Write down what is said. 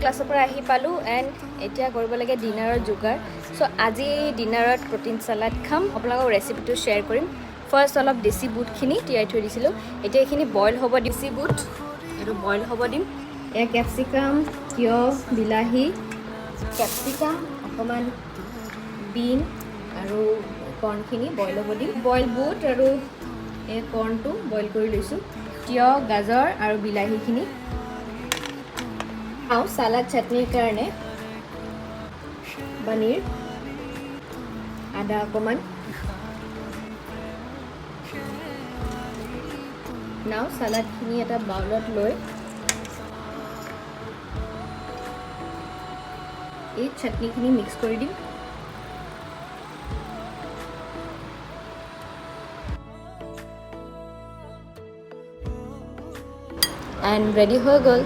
ক্লাছৰ পৰা আহি পালোঁ এণ্ড এতিয়া কৰিব লাগে ডিনাৰৰ যোগাৰ। চ' আজি ডিনাৰত প্ৰ'টিন চালাড খাম, আপোনালোকক ৰেচিপিটো শ্বেয়াৰ কৰিম। ফাৰ্ষ্ট অলপ দেচি বুটখিনি তিয়াই থৈ দিছিলোঁ, এতিয়া এইখিনি বইল হ'ব। দেচি বুট এইটো বইল হ'ব দিম। এয়া কেপচিকাম, তিয়হ, বিলাহী, কেপচিকাম, অকণমান বিন আৰু কৰ্ণখিনি বইল হ'ব দিম। বইল বুট আৰু এই কৰ্ণটো বইল কৰি লৈছোঁ, তিয়হ, গাজৰ আৰু বিলাহীখিনি। আৰু চালাড চাটনিৰ কাৰণে পনীৰ, আদা অকণমান। নাও চালাডখিনি এটা বাউলত লৈ এই চাটনিখিনি মিক্স কৰি দিম। এণ্ড ৰেডি হৈ গ'ল।